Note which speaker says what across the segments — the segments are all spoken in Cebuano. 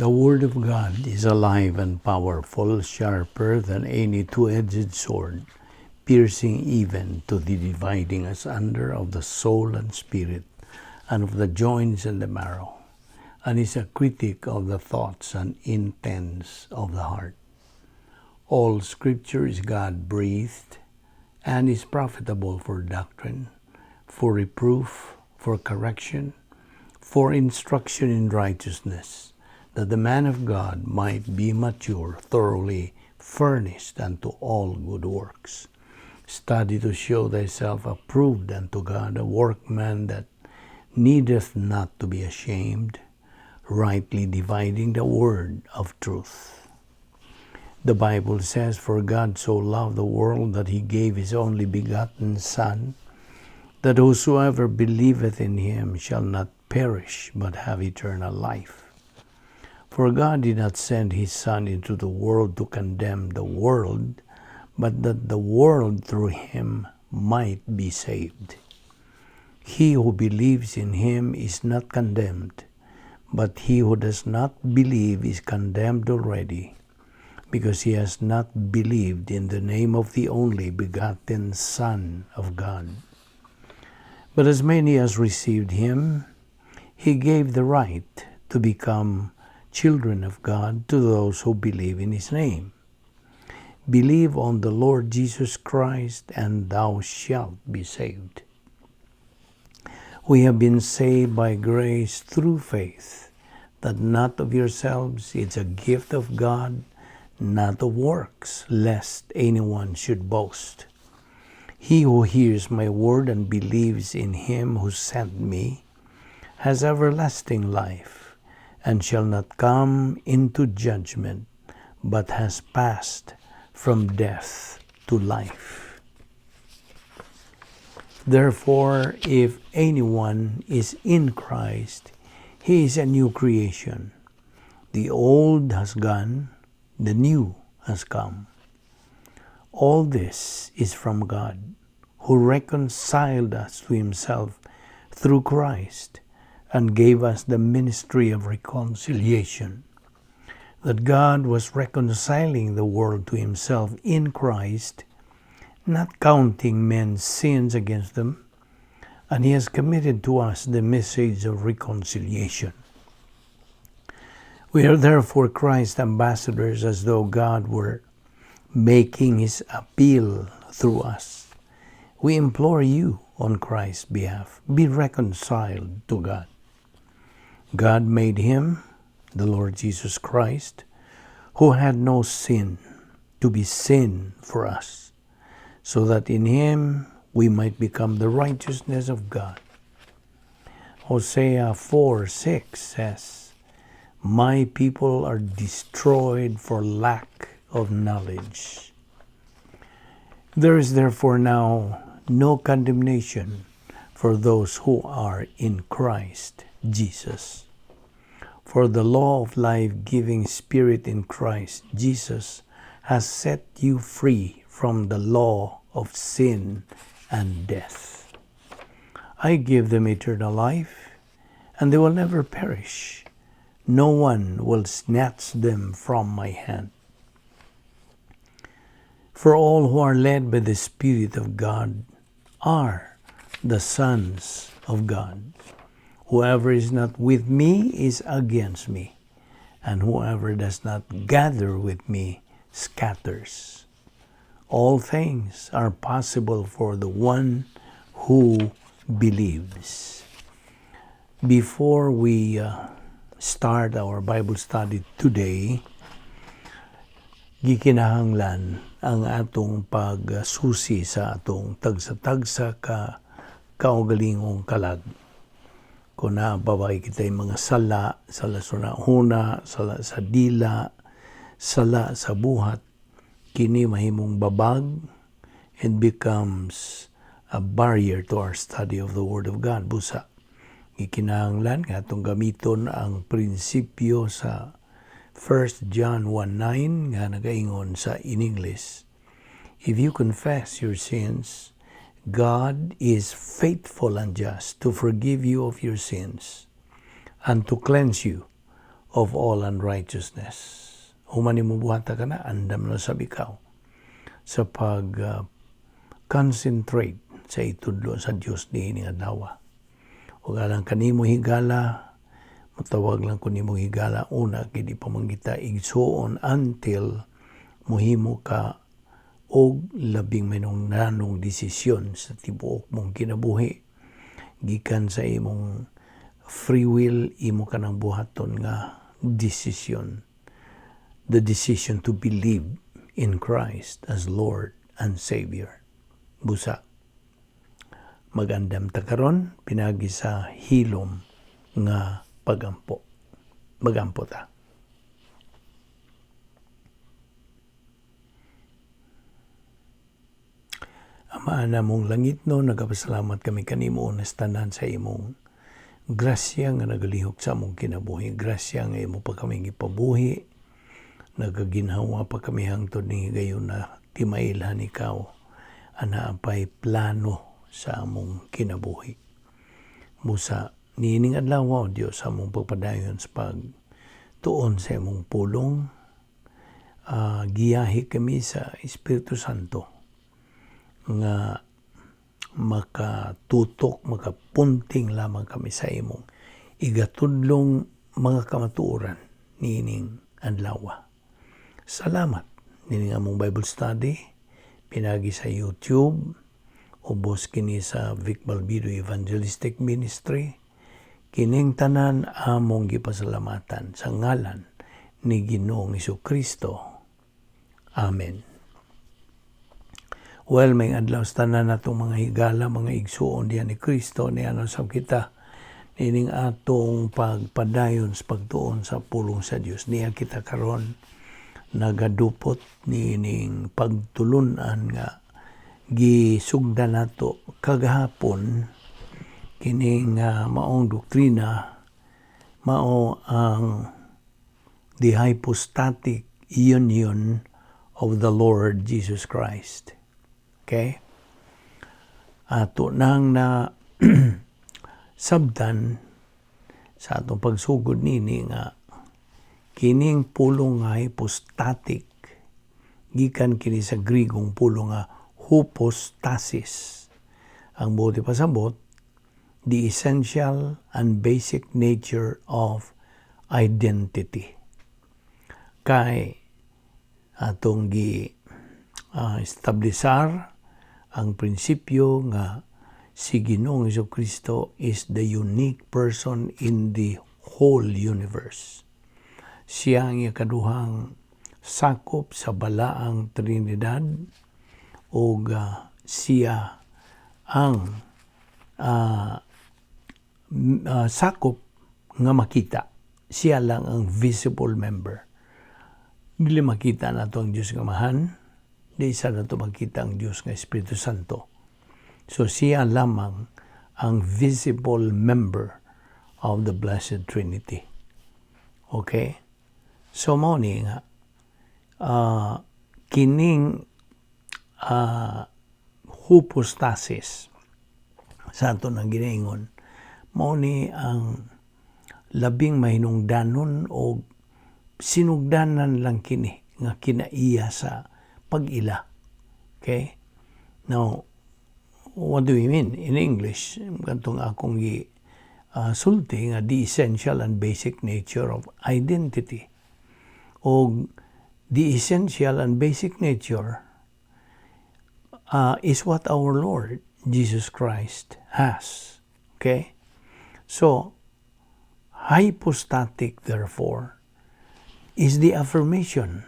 Speaker 1: The Word of God is alive and powerful, sharper than any two-edged sword, piercing even to the dividing asunder of the soul and spirit, and of the joints and the marrow, and is a critic of the thoughts and intents of the heart. All Scripture is God-breathed and is profitable for doctrine, for reproof, for correction, for instruction in righteousness, that the man of God might be mature, thoroughly furnished unto all good works. Study to show thyself approved unto God, a workman that needeth not to be ashamed, rightly dividing the word of truth. The Bible says, "For God so loved the world that he gave his only begotten Son, that whosoever believeth in him shall not perish, but have eternal life." For God did not send his Son into the world to condemn the world, but that the world through him might be saved. He who believes in him is not condemned, but he who does not believe is condemned already, because he has not believed in the name of the only begotten Son of God. But as many as received him, he gave the right to become children of God, to those who believe in his name. Believe on the Lord Jesus Christ, and thou shalt be saved. We have been saved by grace through faith, that not of yourselves, it's a gift of God, not of works, lest anyone should boast. He who hears my word and believes in him who sent me has everlasting life, and shall not come into judgment, but has passed from death to life. Therefore, if anyone is in Christ, he is a new creation. The old has gone, the new has come. All this is from God, who reconciled us to himself through Christ and gave us the ministry of reconciliation. That God was reconciling the world to himself in Christ, not counting men's sins against them, and he has committed to us the message of reconciliation. We are therefore Christ's ambassadors, as though God were making his appeal through us. We implore you on Christ's behalf, be reconciled to God. God made him, the Lord Jesus Christ, who had no sin, to be sin for us, so that in him we might become the righteousness of God. Hosea 4:6 says, "My people are destroyed for lack of knowledge." There is therefore now no condemnation for those who are in Christ Jesus. For the law of life-giving Spirit in Christ Jesus has set you free from the law of sin and death. I give them eternal life, and they will never perish. No one will snatch them from my hand. For all who are led by the Spirit of God are the sons of God. Whoever is not with me is against me, and whoever does not gather with me scatters. All things are possible for the one who believes. Before we start our Bible study today, gikinahanglan ang atong pagsusi sa atong tagsa-tagsa ka kaugalingong kalag. Kung naa pa ba kita'y mga sala, sala sa huna, sala sa dila, sala sa buhat, kini mahimong babag and becomes a barrier to our study of the Word of God. Busa, gikinahanglan nga atong gamiton ang prinsipyo sa 1 John 1:9 nga nagaingon sa in English, "If you confess your sins, God is faithful and just to forgive you of your sins and to cleanse you of all unrighteousness. Human nimo buhata kana, andam na sab ikaw sa pag concentrate sa itudlo sa Dios niini nga adlaw. Ug alang kanimo, higala, mutawag lang ko nimo higala una kay di pa man kita igsuon until muhimo ka og labing mahinungdanong desisyon sa tibuok mong kinabuhi gikan sa imong free will, imo kanang buhaton nga desisyon, the decision to believe in Christ as Lord and Savior. Busa magandam ta karon pinagi sa hilom nga pagampo. Magampo ta. Ama namong langitno, nagapasalamat kami kanimo una sa tanan sa imong grasya nga nagalihok sa among kinabuhi. Grasya nga imo pa kami gipabuhi. Nagaginhawa pa kami hangtod ni higayon na timailhan ikaw anaa pay plano sa among kinabuhi. Busa niining adlaw, o Dios, sa among pagpadayon sa pagtuon sa imong pulong, giyahi kami sa Espiritu Santo nga makatutok, makapunting lamang kami sa imong igatudlong mga kamatuoran niining adlaw. Salamat nining among Bible study pinagi sa YouTube, ubos kini sa Vic Balbido Evangelistic Ministry. Kining tanan among gipasalamatan sa ngalan ni Ginoong Kristo. Amen. Well, may adlaw sa tanan natong mga higala, mga igsuon diyan ni Kristo, ni ano sa kita nining atong pagpadayon sa pagtuon sa pulong sa Dios. Niya kita karon nagadupot nining pagtulunan nga gisugdan nato kagahapon, kining maong doktrina, mao ang the hypostatic union of the Lord Jesus Christ. Okay? Ato nang na sabtan sa atong pagsugod nini nga kining pulong nga hypostatic gikan kini sa Grigong pulong nga hypostasis. Ang buot ipasabot, the essential and basic nature of identity. Kay atong gi establisar ang prinsipyo nga si Ginoong Kristo is the unique person in the whole universe. Siya ang ikaduhang sakop sa balaang Trinidad ug siya ang sakop nga makita. Siya lang ang visible member. Dili makita nato ang Diyos nga Amahan, di sa nato makita ang Diyos nga Espiritu Santo. So siya lamang ang visible member of the Blessed Trinity. Okay? So mao ni nga kining hypostasis sa ato nang ginaingon, mao ni ang labing mahinungdanon o sinugdanan lang kini nga kinaiya sa pag-ila. Okay? Now, what do we mean in English? Katong akong gi sulti nga the essential and basic nature of identity. O the essential and basic nature is what our Lord Jesus Christ has. Okay? So, hypostatic, therefore, is the affirmation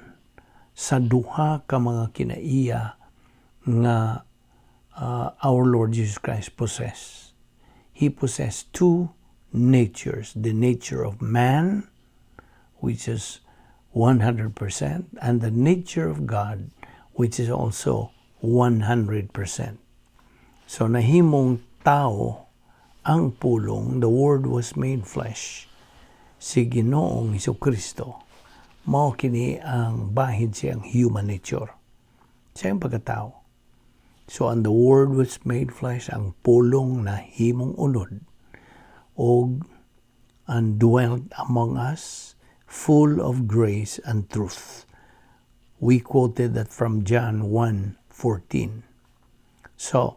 Speaker 1: sa duha ka mga kinaiya nga our Lord Jesus Christ possess. He possessed two natures, the nature of man, which is 100%, and the nature of God, which is also 100%. So nahimong tao ang pulong, the Word was made flesh, si Ginoong Kristo. Mao kini ang bahid siyang human nature. Siyang pagkatao. So, and the Word was made flesh, ang pulong na himong unod, og and dwelt among us. full of grace and truth. We quoted that from John 1:14. So,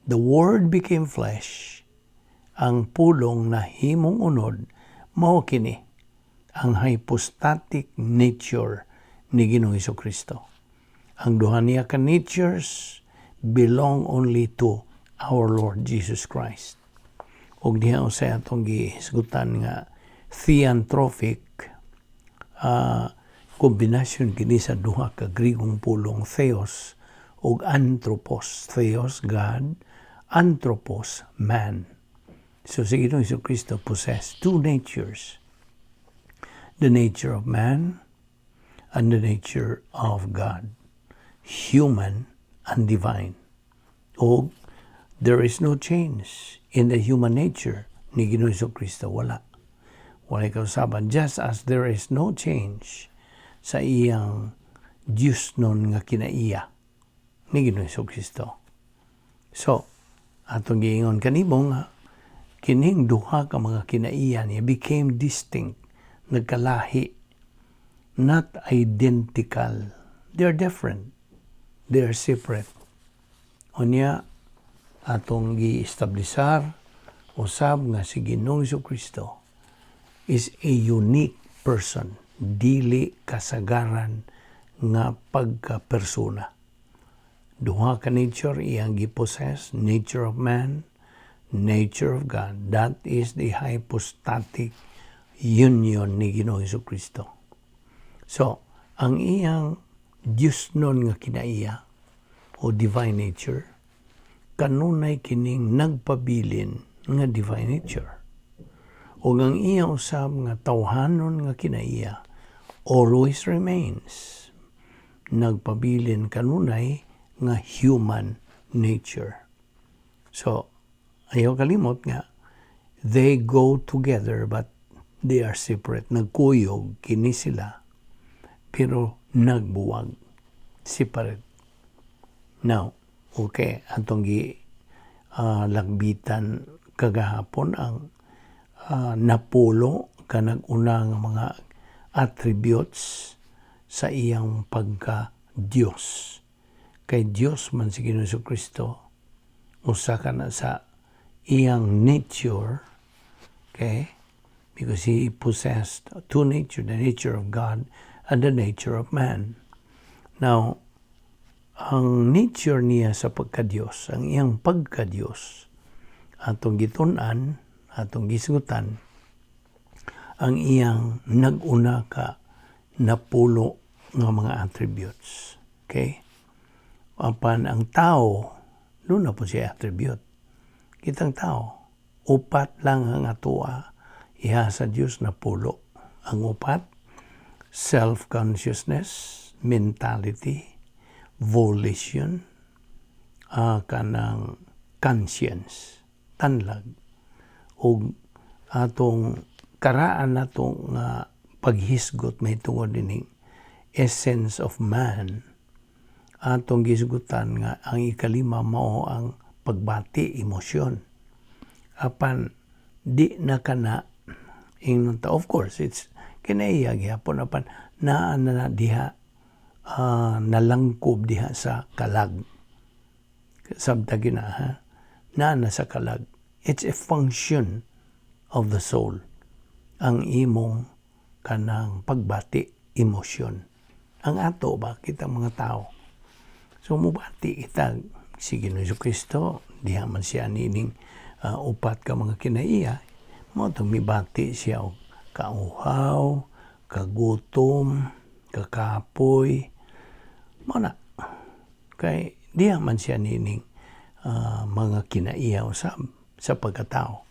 Speaker 1: the Word became flesh. Ang Pulong nahimong unod, mao kini ang hypostatic nature ni Ginoong Kristo. Ang duha niya ka natures belong only to our Lord Jesus Christ. Ug diha usay atong gihisgutan nga theanthropic, kombinasyon kini sa duha ka Grigong pulong, theos ug anthropos. Theos, God; anthropos, man. So si Ginoong Kristo possess two natures: the nature of man and the nature of God, human and divine. O there is no change in the human nature ni Ginoong Kristo. Wala. Wala kausaban. Just as there is no change sa iyang Diyosnon nga kinaiya ni Ginoong Kristo. So, atong giingon kanimo nga kining duha ka mga kinaiya niya became distinct, nagkalahi, not identical. They are different. They are separate. Unya, atong gi-establisar usab nga si Ginoong Kristo is a unique person, dili kasagaran nga pagka-persona. Duha ka nature iyang gi-possess, nature of man, nature of God. That is the hypostatic union ni Ginoong Kristo. So, ang iyang Diyosnon nga kinaiya o divine nature, kanunay kining nagpabilin nga divine nature. O ang iya usab nga tawhanon nga kinaiya always remains nagpabilin kanunay nga human nature. So, ayaw kalimot nga they go together but they are separate. Nagkuyog kini sila pero nagbuwag. Separate. Now, okay, atong gi lakbitan kagahapon ang napulo ka nag-una nga mga attributes sa iyang pagka Dios. Kay Dios man si Ginoong Kristo, usa ka na sa iyang nature, okay? Because he possessed two nature, the nature of God and the nature of man. Now, ang nature niya sa pagka-Diyos, ang iyang pagka-Diyos, atong gitun-an, atong gisgutan, ang iyang nag-una ka napulo nga mga attributes. Okay? Apan ang tao, duna pod siya attribute. Kitang tao, upat lang ang atoa, iha sa Dios napulo. Ang upat, self-consciousness, mentality, volition, kanang conscience, tanlag, ug atong karaan natong nga paghisgot mahitungod dining essence of man, atong gisgutan nga ang ikalima mao ang pagbati, emosyon. Apan di na kana ingnon ta, of course it's kinaiya gihapon, apan naa na na diha, nalangkob diha sa kalag. Sabta gina ha, naa na sa kalag. It's a function of the soul ang imong kanang pagbati, emosyon. Ang ato ba, kita mga tao, so mubati kita. Si Ginoong Kristo, diha man siya nining upat ka mga kinaiya, mao tong mibati siya og kauhaw, kagutom, kakapoy, mao na. Kay diha man siya nining mga kinaiya usab sa pagkatao.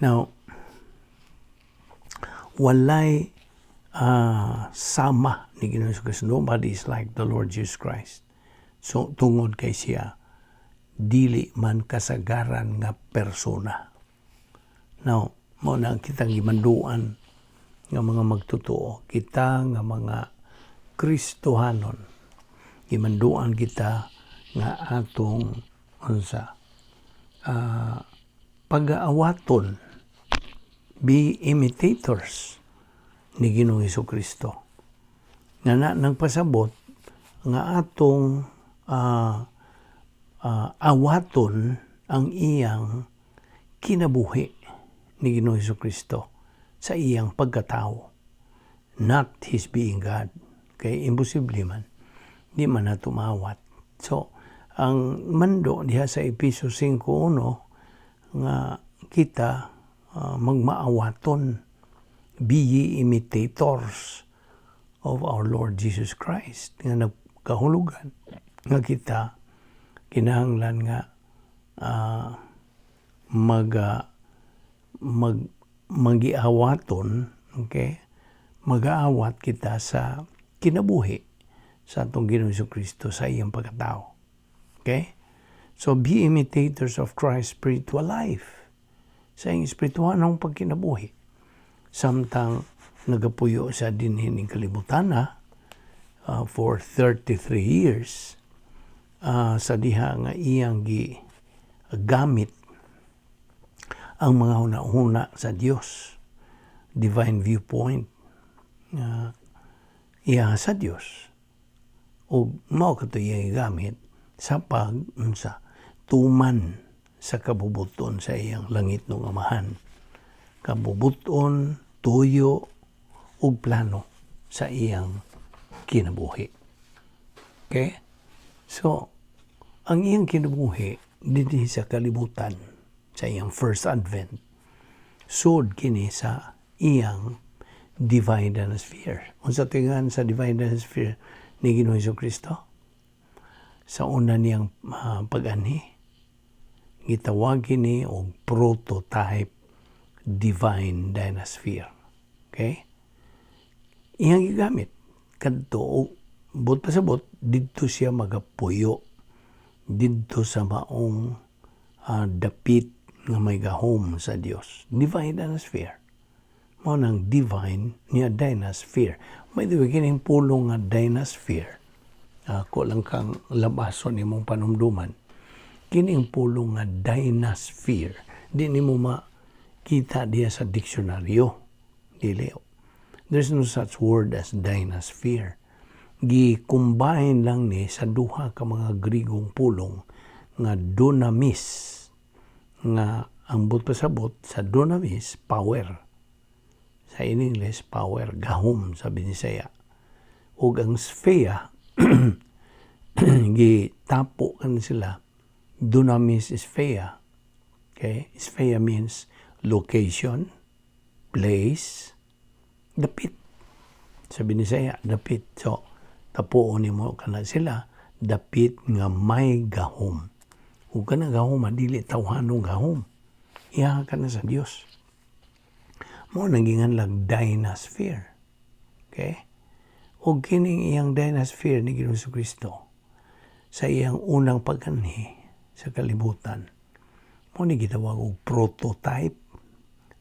Speaker 1: Now, walay sama ni Ginoong Kristo. Nobody is like the Lord Jesus Christ. So, tungod kay siya, dili man kasagaran nga persona. Now, mao na kitang gimanduan nga mga magtotoo, kita nga mga Kristohanon, gimanduan kita nga atong unsa pag-aawaton, be imitators ni Ginoong Kristo. Nga na nagpasabot nga atong awaton ang iyang kinabuhi ni Ginoong Kristo sa iyang pagkatao. Not his being God. Kay imposible man. Di man na tumawat. So, ang mando diha sa Epeso 5.1 nga kita magmaawaton, be ye imitators of our Lord Jesus Christ, nga nagkahulugan nga kita kinahanglan nga mag magiawaton, okay, magaawat kita sa kinabuhi sa atong Ginoong Kristo sa iyang pagkatao. Okay, so be imitators of Christ's spiritual life, sa iyang espirituhanong pagkinabuhi samtang nagapuyo sa dinhi ning kalibutan for 33 years, sa diha nga iyang gi gamit ang mga huna-huna sa Dios, divine viewpoint iya sa Dios, ug mao kato iyang gigamit sa pag unsa tuman sa kabubuton sa iyang langitnong Amahan, kabubuton, tuyo ug plano sa iyang kinabuhi. Okay, so ang iyang kinabuhi dinhi sa kalibutan sa iyang first advent, sud kini sa iyang divine sphere. Unsa tingan sa divine sphere ni Ginoong Kristo? Sa una niyang pag-anhi, gitawag kini og prototype divine dynasphere. Okay? Iyang gigamit kadto, buot pasabot, didto siya magapuyo didto sa maong dapit nga may gahom sa Dios, divine dynasphere. Mao nang divine niya dynasphere. By the way, kining pulong nga dynasphere, ako lang kang labason imong panumduman, kining pulong nga dynasphere, di nimo makita diya sa diksyonaryo. Dili, there's no such word as dynasphere. Gi-combine lang ni sa duha ka mga Grigong pulong nga dunamis, nga ang buot pasabot sa dunamis, power. Sa in English, power, gahom sa Binisaya. Ug ang sphere, gitapo kan sila, dunamis sphere. Okay, sphere means location, place, dapit. Sa Binisaya, dapit. So tapuon nimo kana sila, dapit nga may gahom. Ug kana gahom, dili tawhanong gahom, iya kana sa Dios. Mao nang ginganlag dynasphere. Okay, ug kining iyang dynasphere ni Ginoong Kristo sa iyang unang pag-anhi sa kalibutan, mao ni gitawag og prototype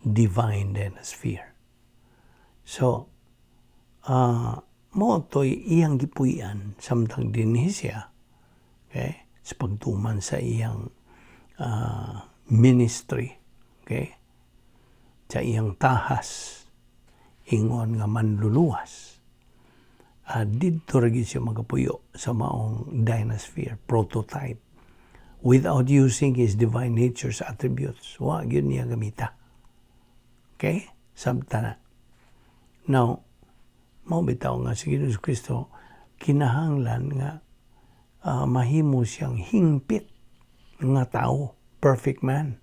Speaker 1: divine dynasphere. So mao to'y iyang gipuy-an samtang dinhi siya, okay, sa pagtuman sa iyang ministry, okay, sa iyang tahas ingon nga manluluwas. Didto ra gyud siya magapuyo sa maong dynasphere prototype without using his divine nature's attributes. Wa gyud niya gamita. Okay, sabta na. Now, mao bitaw nga si Ginoong Kristo kinahanglan nga mahimo siyang hingpit nga tao, perfect man,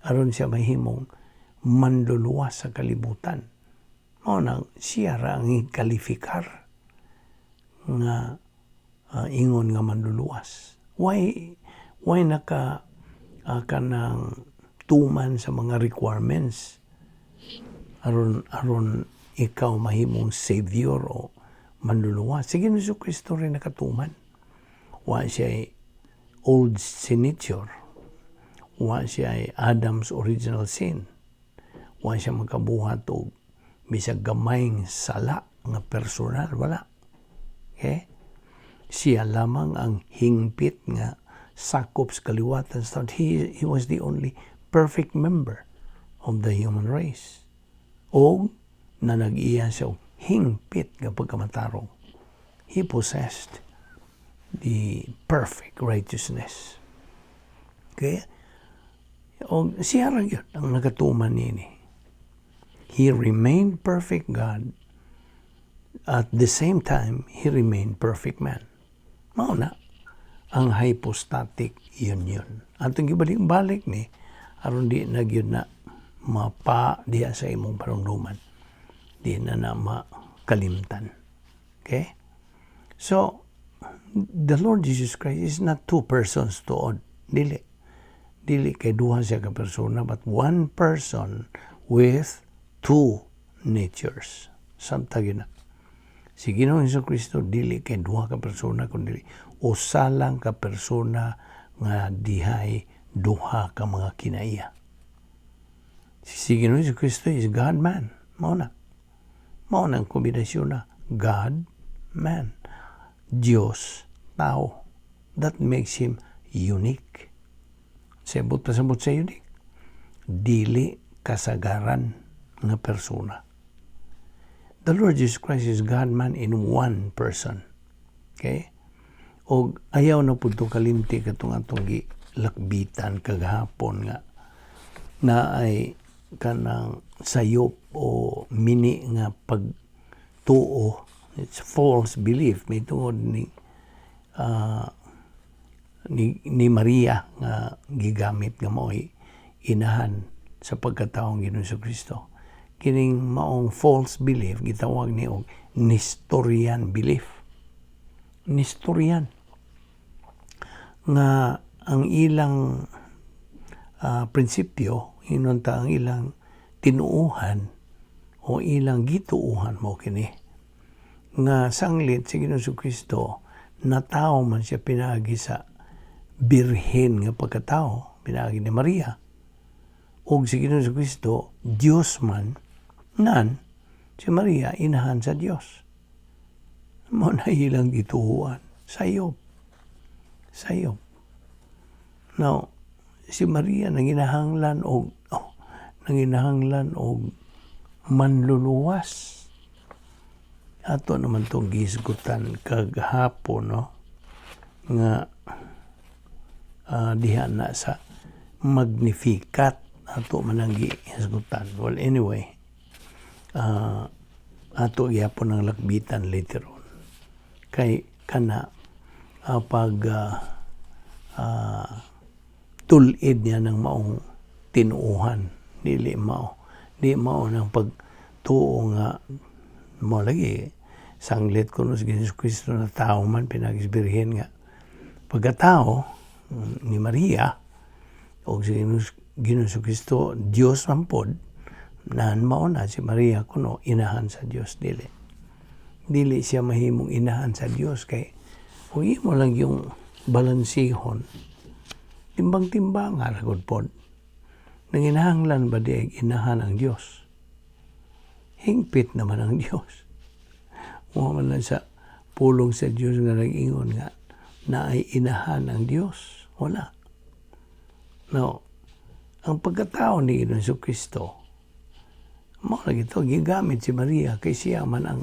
Speaker 1: aron siya mahimong manluluwas sa kalibutan. Mao nang siya ra ang kalifikar nga ingon nga manluluwas. Why naka kanang tuman sa mga requirements aron ikaw mahimong savior o manluluwas? Sige, ni Kristo rin nakatuman. Wa siya old sin nature. Wa siya Adam's original sin. Wa siya makabuhat og bisag gamayng sala nga personal, wala. Okay? Siya lamang ang hingpit nga sakop sa kaliwatan sa. He was the only perfect member of the human race. O Na nag-iya siya og hingpit nga pagkamatarong. He possessed the perfect righteousness. Okay? O siya ra gyud ang nakatuman niini. He remained perfect God. At the same time, he remained perfect man. Mao na ang hypostatic union. Atong gibalik-balik ni aron di na gyud na mapa diha sa imong panumduman. Di na na makalimtan. Okay? So, the Lord Jesus Christ is not two persons tuod. Dili. Dili kay duha siya ka persona, but one person with two natures. Samtang gyud na. Si Ginoong Hesus Kristo dili kay duha ka persona kundi usa lang ka persona nga dihay duha ka mga kinaiya. Si Ginoong Hesus Kristo is God man. Mao na. Mao na ang kombinasyon na God man. Diyos tao. That makes him unique. Sabot pasabot sa unique. Dili kasagaran nga persona. The Lord Jesus Christ is God man in one person. Okay? O ayaw na pud to kalimti katong atong lakbitan kagahapon nga na ay kanang sayop o mini nga pagtuo. It's false belief. May tungod ni Maria nga gigamit nga mao'y inahan sa pagkataong Ginoong Kristo. Kining maong false belief gitawag ni og Nestorian belief. Nestorian nga ang ilang prinsipyo, ingon ta ang ilang tinuuhan o ilang gituuhan mo kini nga sanglit si Ginoong Kristo natawo man siya pinaagi sa birhen nga pagkatao, pinaagi ni Maria, ug si Ginoong Kristo Dios man, nan si Maria inahan sa Dios. Mao na ilang gituuhan. Sayop, sayop. Now, si Maria nanginahanglan og manluluwas. Ato naman tong gihisgutan kagahapon, no, nga diha na sa Magnificat ato man ang gihisgutan. Well, anyway, ato gyapon ang lakbitan later on kay kana pag tul-id niya ng maong tinuuhan, dili mao, di mao ng pagtuo nga mo lagi sanglit kuno si Jesus Kristo na tao man pinaagi sa birhen nga pagkatao ni Maria o si Ginoong Kristo Dios man pod, nan mao na si Maria kuno inahan sa Dios. Dili, dili siya mahimong inahan sa Dios kay kung imo lang yung balansihon, timbang-timbang ra gud pod. Nanginahanglan ba di inahan ang Dios? Hingpit naman ang Dios. Wa man lang sa pulong sa Dios nga nag-ingon nga naay inahan ang Dios. Wala. No, ang pagkatao ni Ginoong Kristo, mao lagi to gigamit si Maria kay siya man ang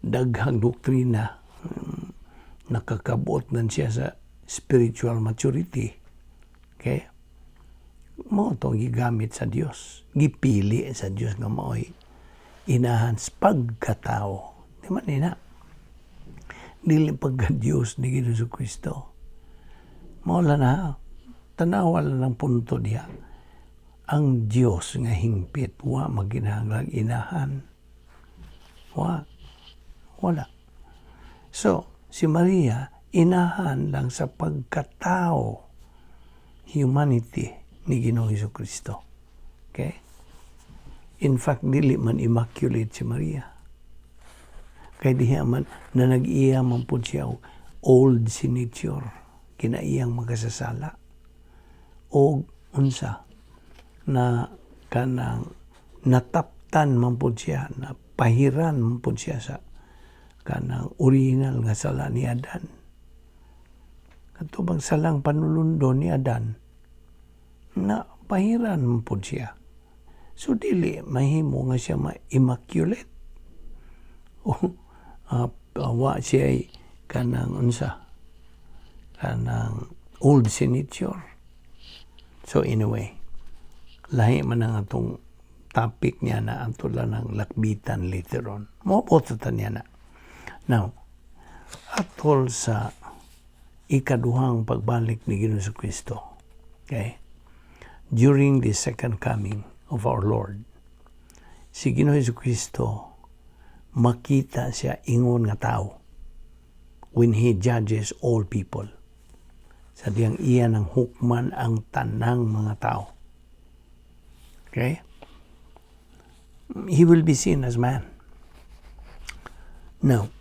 Speaker 1: daghang doktrina, nakakabot man siya sa spiritual maturity. Okay? Mao to gigamit sa Dios. Gipili sa Dios nga mao'y inahan sa pagkatao. Di man nina. Dili pagka-Diyos ni Ginoong Kristo. Mao lang na, tanawa lang ng punto diha. Ang Diyos nga hingpit, wa maginahanglang inahan. Wa. Wala. So, si Maria, inahan lang sa pagkatao, humanity ni Ginoong Hesus Kristo. Okay? In fact, dili man immaculate si Maria. Kay diha man na nag-iya man pud siya og old sin nature, kinaiyang makasasala. O unsa na kanang nataptan man pud siya, na pahiran man pud siya sa kanang original nga sala ni Adan. Kato bang salang panulundo ni Adan, na pahiran man pud siya. So dili mahimo nga siya ma-immaculate. O wa siya ay kanang unsa, kanang old sin nature. So anyway, lahi man ang atong topic niya na ato lang ng lakbitan later on. Moabot ta niya na. Now, atol sa ikaduhang pagbalik ni Ginoong Kristo. Okay? During the second coming of our Lord, si Ginoong Kristo makita siya ingon nga tao when He judges all people. Sa diyang iya ng hukman ang tanang mga tao. Okay? He will be seen as man. Now,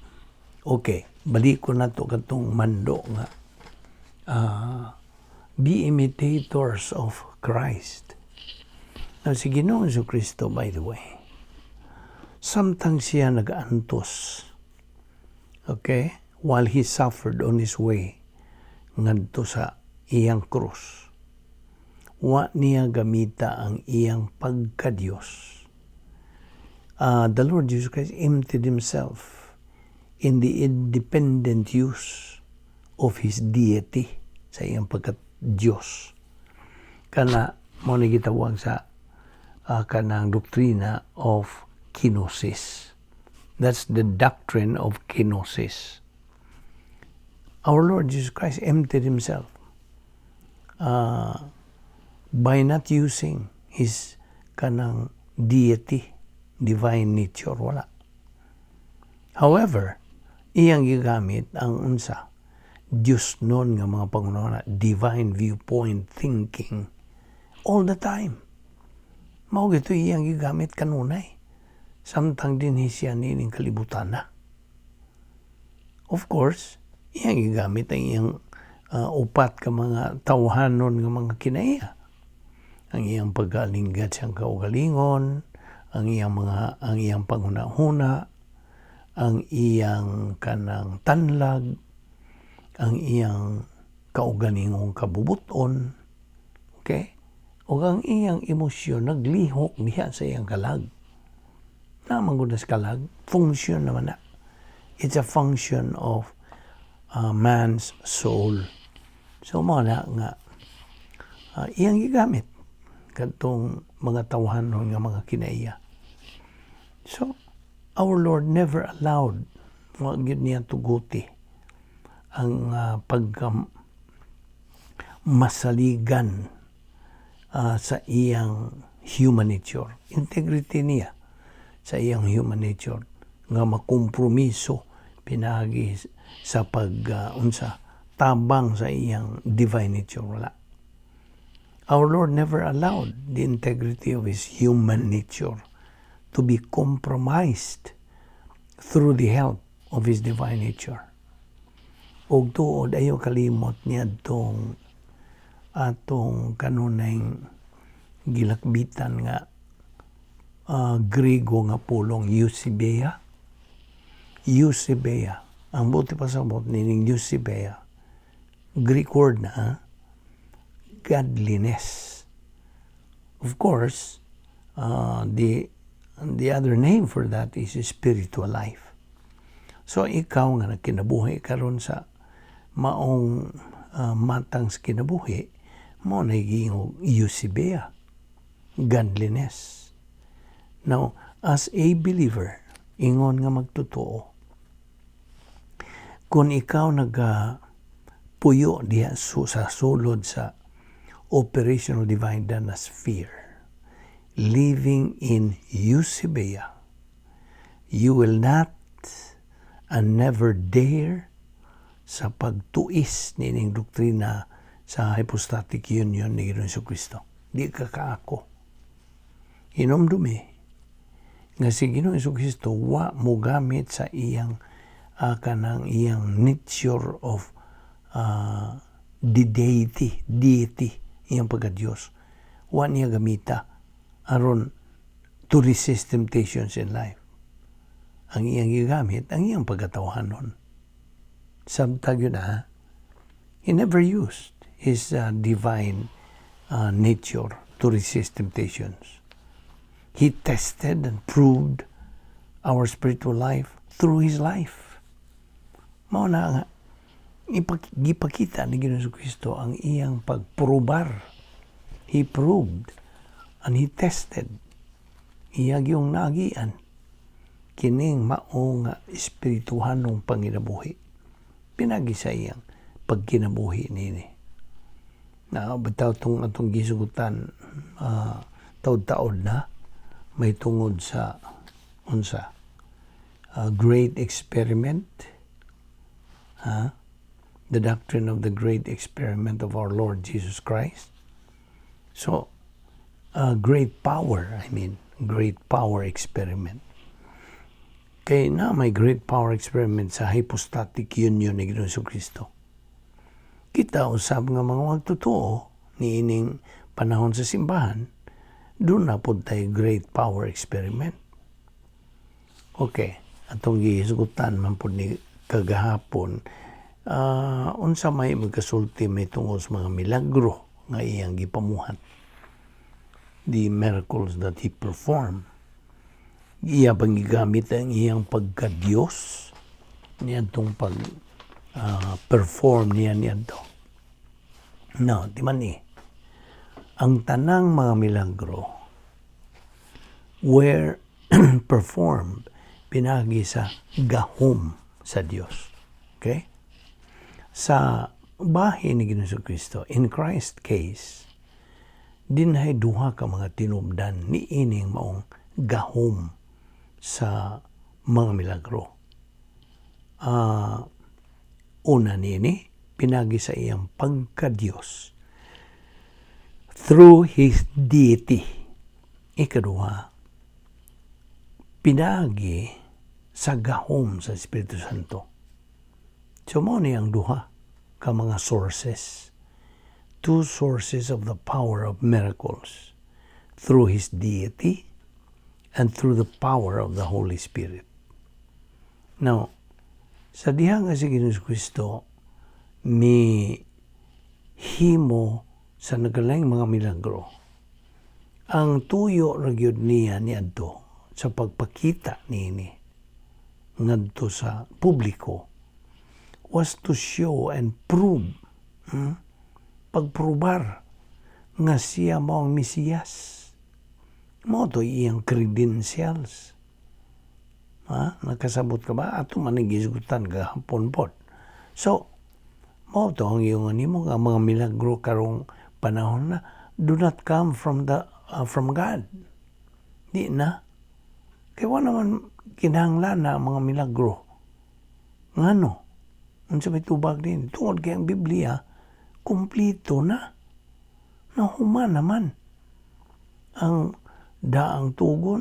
Speaker 1: okay, balik ko na to katong mando nga be imitators of Christ. Now, si Ginoong Kristo, by the way, samtang siya nag-antos, okay, while he suffered on his way ngadto sa iyang krus, wa niya gamita ang iyang pagka-Diyos. The Lord Jesus Christ emptied himself in the independent use of his deity, sa iyang pagka-Diyos. Kana mo ni gitawag sa kanang doktrina of kenosis. That's the doctrine of kenosis. Our Lord Jesus Christ emptied himself by not using his kanang deity, divine nature, wala. However, iyang gigamit ang unsa, Diyos nun nga mga panghunahuna, divine viewpoint thinking all the time. Mao gito iyang gigamit kanunay samtang dinhi siya niining kalibutan na. Of course, iyang gigamit ang iyang upat ka mga tawhanon nga mga kinaiya. Ang iyang pagkalinggat siyang kaugalingon, ang iyang panghuna-huna, ang iyang kanang tanlag, ang iyang kaugalingong kabubuton, okay? O ang iyang emosyon naglihok diha sa iyang kalag. Naman gud sa kalag, function naman na. It's a function of man's soul. So mo na nga iyang gigamit kadtong mga tawhanon nga mga kinaiya. So our Lord never allowed, wa gyud niya tuguti ang pagka masaligan sa iyang human nature. Integrity niya sa iyang human nature nga makompromiso pinaagi sa pag unsa, tabang sa iyang divine nature, wala. Our Lord never allowed the integrity of his human nature to be compromised through the help of his divine nature. Og tuod, ayo kalimot niya atong atong kanunay gilakbitan nga Griego nga pulong eusebeia. Eusebeia. Ang buot pasabot nining eusebeia, Greek word na, ha? Godliness. Of course, the other name for that is spiritual life. So ikaw nga nagkinabuhi karon sa maong matang sa kinabuhi, mo na eusebeia, godliness. Now, as a believer, ingon nga magtotoo, kung ikaw naga puyo diha sa sulod sa operational divine dana sphere, living in eusebeia, you will not and never dare sa pagtuis nining doktrina sa hypostatic union ni Ginoong Kristo. Di ka kaako. Hinomdumi nga si Ginoong Kristo wa mo gamit sa iyang kanang iyang nature of the deity, iyang pagka-Diyos. Wa niya gamita aron to resist temptations in life. Ang iyang gigamit, ang iyang pagkatawhanon. Sabtag yun ah, he never used his divine nature to resist temptations. He tested and proved our spiritual life through His life. Mao na nga, gipakita ni Ginoong Kristo ang iyang pagprobar. He proved and He tested. Iya gyung naagian kining mao nga espirituhanong panginabuhi. Pinagi sa iyang pagkinabuhi nini. Na bitaw tong atong gisugutan taod-taod na may tungod sa unsa, a great experiment, ha? The doctrine of the great experiment of our Lord Jesus Christ. So great power, I mean, great power experiment, kay na may great power experiment sa hypostatic union ni Ginoong Kristo. Kita usab nga mga magtotoo niining panahon sa simbahan, duna pod tay great power experiment. Okay, atong gihisgutan man pod ni kagahapon, unsa may magkasulti may tungod sa mga milagro nga iyang gipamuhat. The miracles that He performed. Iya bang gigamit ang iyang pagka-Diyos niadtong pag perform niya niadto? No, di man eh. Ang tanang mga milagro were performed pinagi sa gahom sa Dios. Okay? Sa bahin ni Ginoong Kristo, in Christ's case, dinhay duha ka mga tinubdan ni ining maong gahom sa mga milagro. Una niini, pinagi sa iyang pagka-Diyos through His deity. Ikaduha, pinagi sa gahom sa Espiritu Santo. So mao ni ang duha ka mga sources. Two sources of the power of miracles: through His deity and through the power of the Holy Spirit. Now, sa diha nga si Ginoong Kristo mi himo sa nagalaing mga milagro, ang tuyo ra gyud niya niadto sa pagpakita niini ngadto sa publiko was to show and prove, pagprobar nga siya mao ang Mesiyas. Mao to iyang credentials. Ha? Nakasabot ka ba? Ato man ang gisgutan gahapon pod. So, mao to ang iyong nimo nga mga milagro karong panahon na do not come from God. Di na. Kay wa naman kinahanglan na ang mga milagro. Ngano? Unsa may tubag din? Tungod kay ang Biblia kumpleto na. Nahuman naman ang daang tugon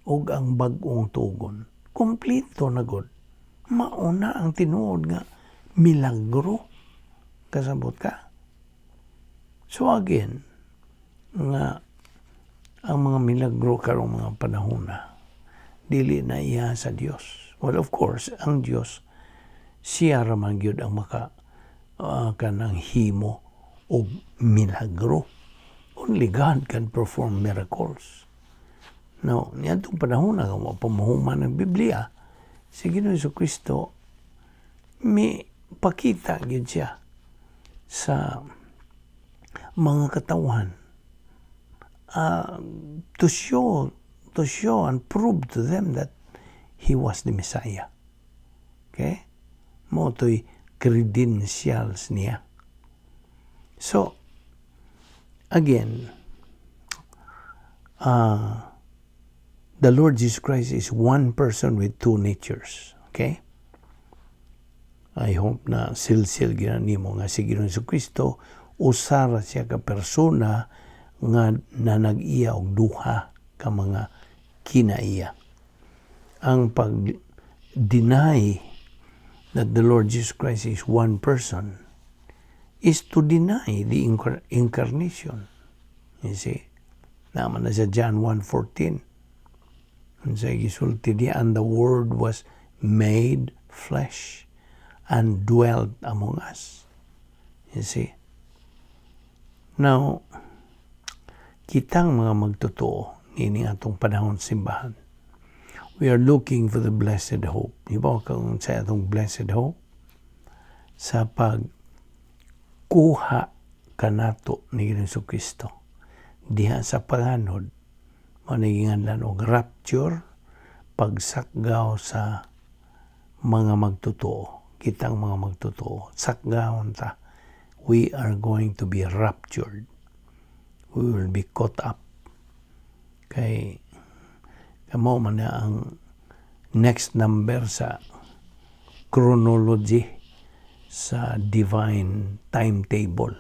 Speaker 1: ug ang bag-ong tugon. Kumpleto na gud. Mauna ang tinuod nga milagro. Kasabot ka? So again, nga ang mga milagro karong mga panahon na dili na iya sa Dios. Well, of course, ang Dios siya ra man gyud ang maka kanang himo og milagro. Only God can perform miracles. Now, niadtong panahon na kung mahuman ang Biblia, si Ginoong Kristo mi pakita gyud siya sa mga katawhan to show and prove to them that He was the Messiah. Okay? Mao to'y credentials niya. So, again, the Lord Jesus Christ is one person with two natures. Okay? I hope na silsil gina nimo nga si Ginoong Kristo usa ra siya ka persona nga na nag-iya og duha ka mga kinaiya. Ang pag-deny that the Lord Jesus Christ is one person is to deny the incarnation. You see? Naman na sa John 1:14. Unsay gisulti diya, "And the Word was made flesh and dwelt among us." You see? Now, kitang mga magtotoo Niini atong panahon, simbahan. We are looking for the blessed hope. Ibaw kang sa atong blessed hope sa pagkuha kanato ni Ginoong Kristo diha sa panganod, mao og rapture, pagsakgaw sa mga magtotoo. Kitang mga magtotoo, sakgawon ta. We are going to be raptured. We will be caught up kay kamo man na ang next number sa chronology sa divine timetable.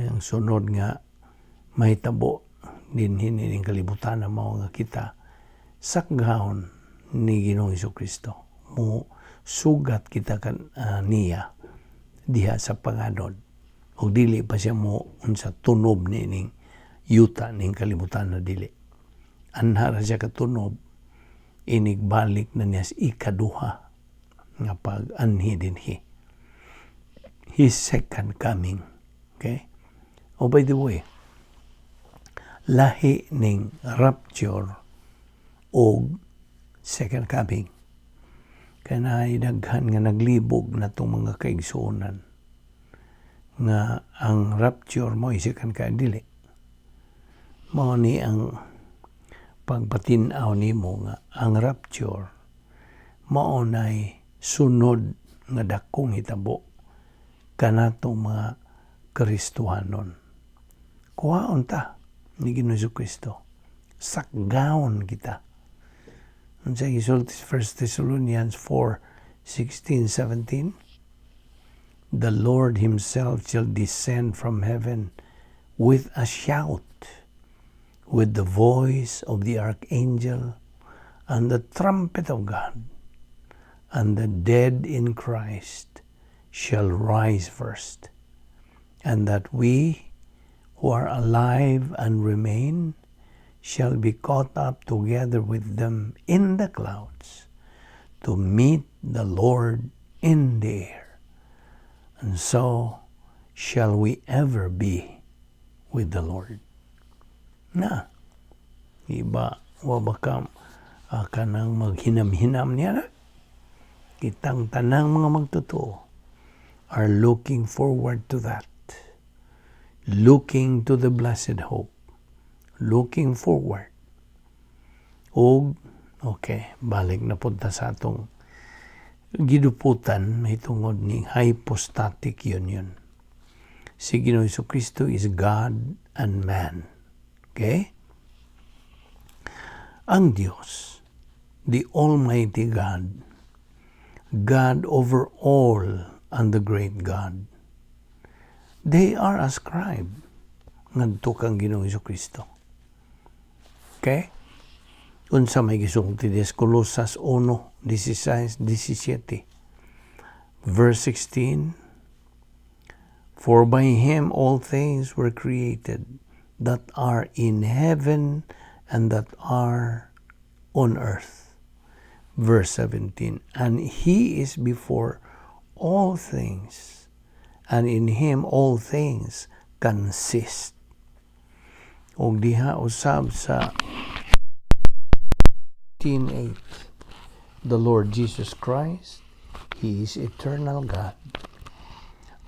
Speaker 1: Ang sunod nga mahitabo dinhi ning kalibutan na mao nga kita sakgahon ni Ginoong Kristo. Mo sugat kita kan niya diha sa panganod ug dili pa siya mo unsa tunob niining yuta, ning kalibutan na dili. Anha ra siya katunob inig balik na niya sa ikaduha nga pag-anhi dinhi. His second coming. Okay? Oh, by the way, lahi ning rapture og second coming. Kaya daghan nga naglibog na itong mga kaigsuonan nga ang rapture mo second coming. Dili. Mao ni ang pagpatin-aw nimo nga ang rapture mao nay sunod nga dakong hitabo kanatong mga Kristohanon. Kuhaon ta ni Ginoong Kristo. Sakgawon kita. Unsa gisulti sa 1 Thessalonians 4:16, 17? The Lord himself shall descend from heaven with a shout, with the voice of the archangel and the trumpet of God, and the dead in Christ shall rise first, and that we who are alive and remain shall be caught up together with them in the clouds to meet the Lord in the air. And so shall we ever be with the Lord. Na, iba, wa ba ka kanang maghinam-hinam niya na? Kitang tanang mga magtotoo are looking forward to that. Looking to the blessed hope. Looking forward. Og, okay, balik na punta sa atong giduputan mahitungod ni hypostatic union. Si Ginoong Kristo is God and man. Okay? Ang Diyos, the Almighty God, God over all and the great God, they are ascribed ngadto kang Ginoong Kristo. Okay? Unsa may gisulti des Colosas 1, 16, 17. Verse 16, "For by him all things were created that are in heaven and that are on earth." Verse 17, "And he is before all things, and in him all things consist." Og diha usab sa 18:8, the Lord Jesus Christ, He is eternal God.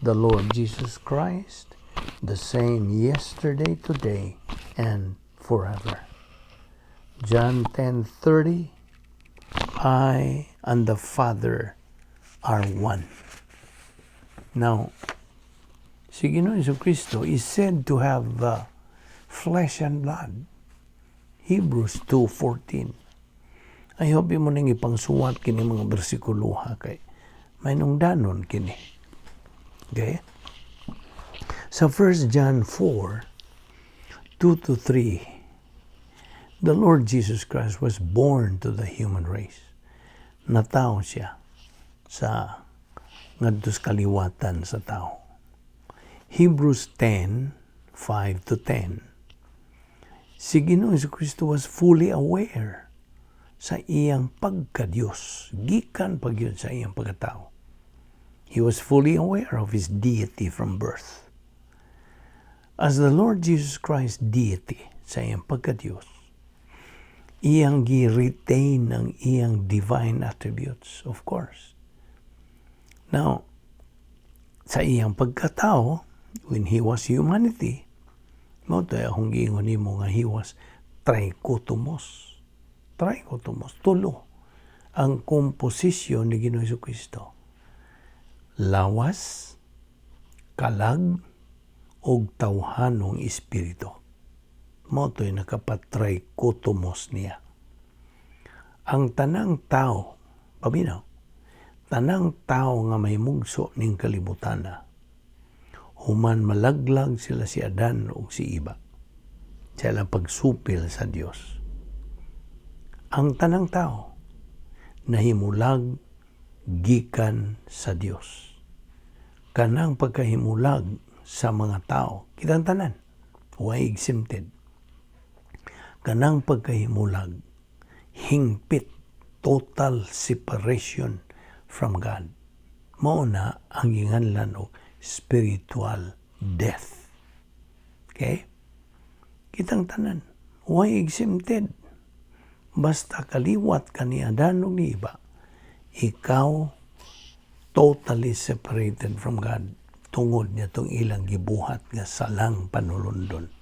Speaker 1: The Lord Jesus Christ, the same yesterday, today, and forever. John 10:30, "I and the Father are one." Now, si Ginoong Kristo is said to have flesh and blood. Hebrews 2:14. I hope imo ning ipangsuwat kini mga bersikulo ha, kay may danon kini. Okay? Sa 1 John 4:2 to 3, the Lord Jesus Christ was born to the human race. Natawo siya sa ngadto sa kaliwatan sa tao. Hebrews 10:5 to 10. Si Ginoong Kristo was fully aware sa iyang pagka-Diyos, gikan pa gyud sa iyang pagkatao. He was fully aware of his deity from birth. As the Lord Jesus Christ deity sa iyang pagka-Diyos, Iyang gi-retain ang iyang divine attributes, of course. Now, sa iyang pagkatao, when he was humanity, mao to akong giingon nimo nga he was trichotomos. Trichotomos, tulo ang komposisyon ni Ginoong Kristo. Lawas, kalag, og tawhanong espiritu. Mao to'y nakapatrikotomos niya. Ang tanang tao, paminaw, tanang tao nga may mugso ning kalibutana, human malaglag sila si Adan ug si Eva sa ilang pagsupil sa Dios. Ang tanang tao nahimulag gikan sa Dios. Kanang pagkahimulag sa mga tao, kitang tanan, way exempted. Kanang pagkahimulag, hingpit, total separation from God. Mao na ang ginganlan og spiritual death. Okay? Kitang tanan, way exempted. Basta kaliwat ka ni Adan ug ni Eva, ikaw totally separated from God tungod niya tong ilang gibuhat nga salang panulundon.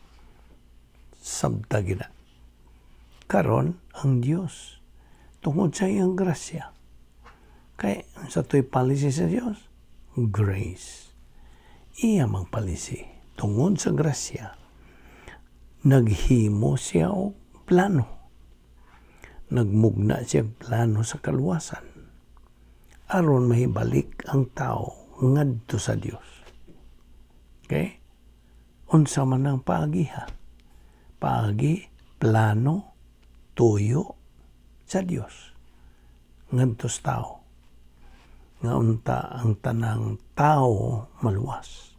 Speaker 1: Sabta gina. Karon ang Dios tungod sa iyang grasya. Kay sa to'y policy sa Dios, grace. Iya mang policy tungod sa grasya, naghimo siya og plano. Nagmugna siya plano sa kaluwasan aron mahibalik ang tao ngadto sa Dios. Okay? Unsa man ang paagi ha? Paagi, plano, tuyo sa Dios ngadto sa tao. Nga unta ang tanang tao maluwas.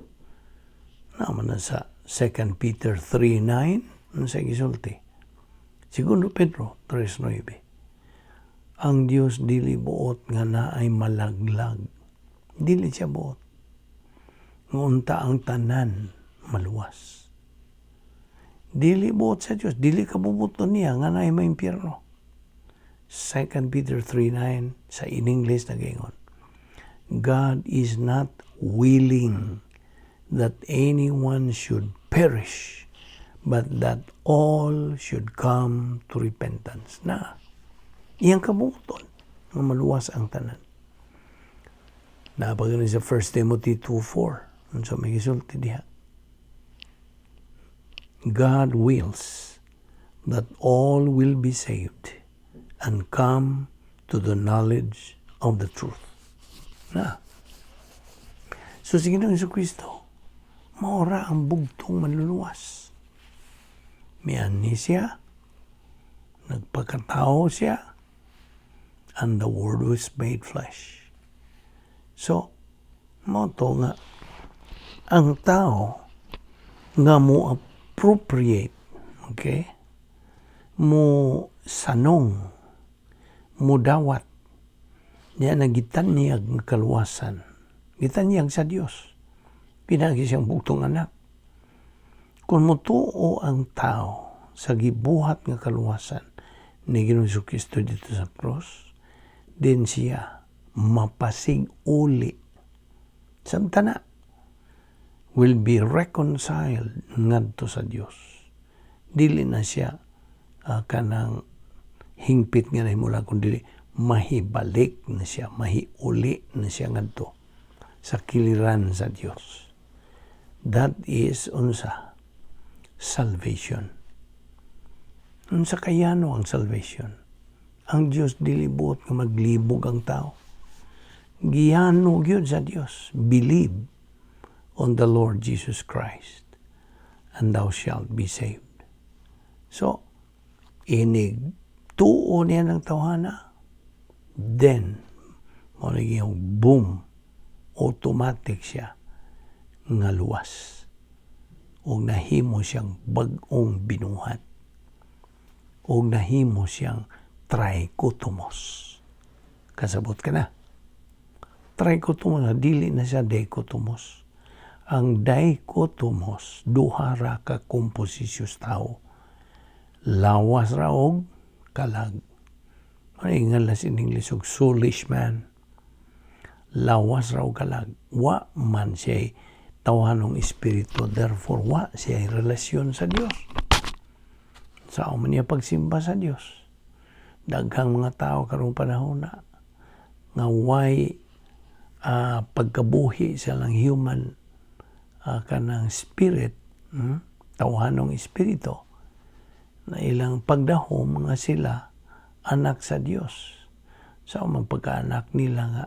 Speaker 1: Naman na sa 2 Peter 3:9, ano sa gisulti? Segundo Pedro 3:9. Ang Dios dili buot nga naay malaglag. Dili siya buot. Nga unta ang tanan maluwas. Dili buot sa Dios, dili kabubuton niya nga naay maimpyerno. 2 Peter 3:9 sa in English nagaingon, "God is not willing that anyone should perish, but that all should come to repentance." Na, iyang kabubuton nga maluwas ang tanan. Napagani sa 1 Timothy 2:4, unsa may gisulti diha? God wills that all will be saved and come to the knowledge of the truth. Na. So si Ginoong Kristo, maora ang bugtong manluluwas. Mianhi siya, nagpakatao siya, and the Word was made flesh. So, mao to nga, ang tao nga mo appropriate, okay, mo sanong, mo dawat, niya nagitanyag ng kaluwasan. Gitanyag sa Dios. Pinagi siyang bugtong anak. Kung mutuo ang tao sa gibuhat nga kaluwasan ni Ginoong Kristo dito sa cross, din siya mapasig uli. Samtana, will be reconciled ngadto sa Dios. Dili na siya kanang hingpit nga nahimula, kun dili mahibalik na siya, mahiuli na siya ngadto sa kiliran sa Dios. That is unsa? Salvation. Unsa kayano ang salvation? Ang Dios dili buot nga maglibog ang tao. Giyano gyud sa Dios. "Believe on the Lord Jesus Christ and thou shalt be saved." So, inig tuo niya ng tawhana, then, mo yung boom, automatic siya nga luwas. O nahimo siyang bag-ong binuhat. O nahimo siyang trichotomos. Kasabot ka na. Trichotomos, dili na siya dichotomos. Ang dichotomos, duha ra ka komposisyon tao. Lawas ra og Kalag. Maningalas in English og soulish man. Lawas ra og kalag. Wa man siya tawhanong espiritu. Therefore, wa siya relasyon sa Dios. Unsaon man niya pagsimba sa Dios? Daghang mga tao karong panahon na nga way pagkabuhi sa lang human kanang spirit, tawhanong espiritu, na ilang pagdahom nga sila anak sa Dios. Unsaon man pagkaanak nila nga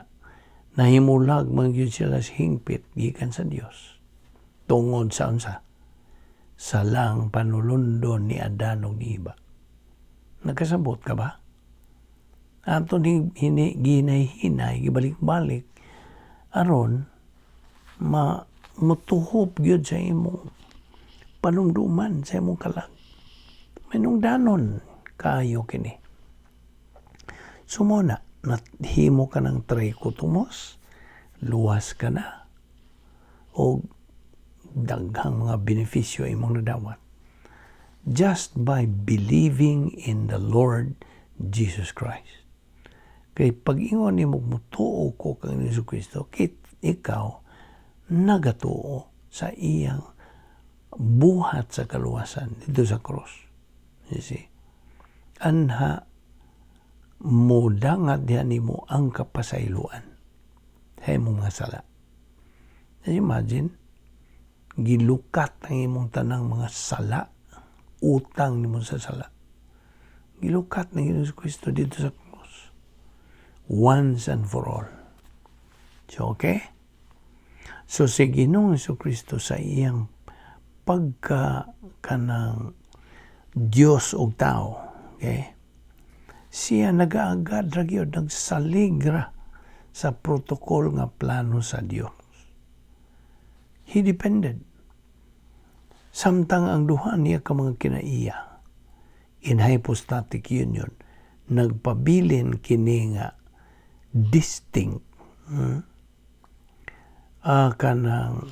Speaker 1: nahimulag man gyud sila sa hingpit gikan sa Dios tungod sa unsa? Salang panulundon ni Adan ug ni Eva. Nagkasabot ka ba? Ato ni hini ginay-hinay, gibalik-balik aron ma mutuhop gyud sa imong panumduman, sa imong kalag. Hinungdanon kaayo kini. So mao na, nahimo ka ng trichotomos, luwas ka na, o daghang mga benepisyo imong nadawat just by believing in the Lord Jesus Christ. Kay pag-ingon nimo, "Mutuo ko kang Hesus Kristo," kit ikaw nagatuo sa iyang buhat sa kaluwasan dito sa cross. You see? Anha mudangat diha nimo ang kapasayloan sa imong mga sala. Imagine, gilukat ang imong tanang mga sala, utang nimo sa sala. Gilukat ni Hesus Kristo dito sa cross. Once and for all. So, okay? So, si Ginoong Kristo sa iyang pagka kanang Dios og tao, okay? Siya nagaagad ra gyud, nagsalig ra sa protocol nga plano sa Dios. He depended. Samtang ang duha niya ka mga kinaiya in hypostatic union nagpabilin kini nga distinct, kanang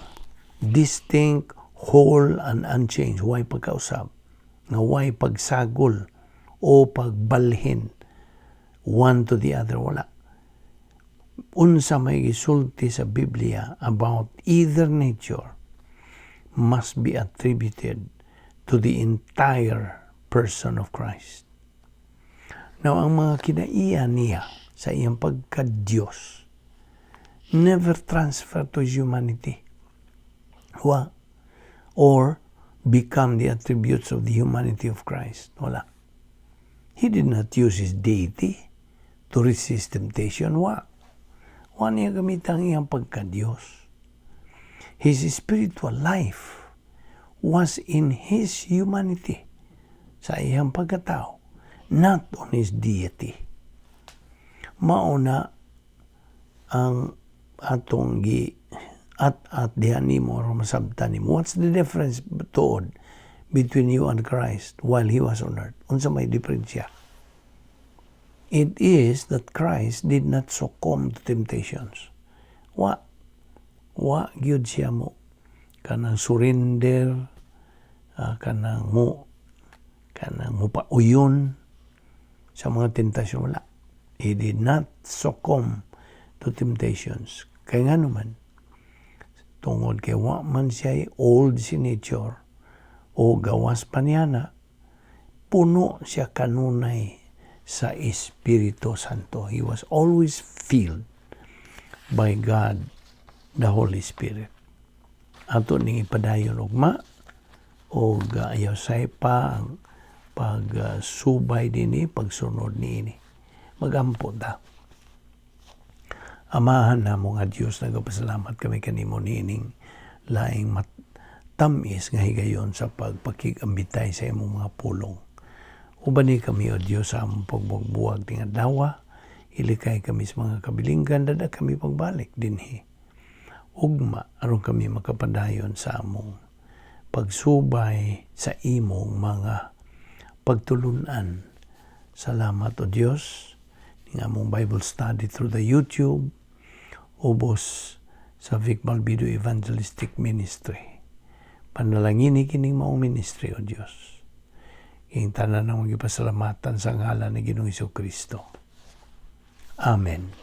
Speaker 1: distinct, whole and unchanged, way pagkausab, nga way pagsagol o pagbalhin one to the other, wala. Unsa may gisulti sa Biblia about either nature must be attributed to the entire person of Christ. Now, ang mga kinaiya niya sa iyang pagka-Diyos never transfer to his humanity. Wa. Or become the attributes of the humanity of Christ. Wala. He did not use his deity to resist temptation. Wa. Wa niya gamitan ang iyang pagka-Diyos. His spiritual life was in his humanity, sa iyang pagkatao, not on his deity. Mauna ang atong gi at diha nimo aron masabtan nimo. What's the difference tuod between you and Christ while he was on earth? Unsa may diferensya? It is that Christ did not succumb to temptations. Wa wa gyud siya mo kanang surrender, kanang mo pauyon sa mga tentasyon, wala. He did not succumb to temptations. Kay nga naman, tungod kay wa man siya old si nature o gawas pa niya na, puno siya kanunay sa Espiritu Santo. He was always filled by God, the Holy Spirit. Ato ning ipadayon ugma o ayaw say pa ang pagsubay dinhi, pagsunod niini. Magampo ta. Amahan namo nga Dios, nagapasalamat kami kanimo niining laing matamis nga higayon sa pagpakig-ambitay sa imong mga pulong. Ubani kami, O Dios, sa among pagbuwag ting adlaw, ilikay kami sa mga kabilinggan, dada kami pagbalik dinhi ugma aron kami makapadayon sa among pagsubay sa imong mga pagtulunan. Salamat, O Dios, ning among Bible study through the YouTube ubos sa Vic Balbido Evangelistic Ministry. Panalangini kining maong ministry, O Dios. Kining tanan among gipasalamatan sa ngalan ni Ginoong Kristo. Amen.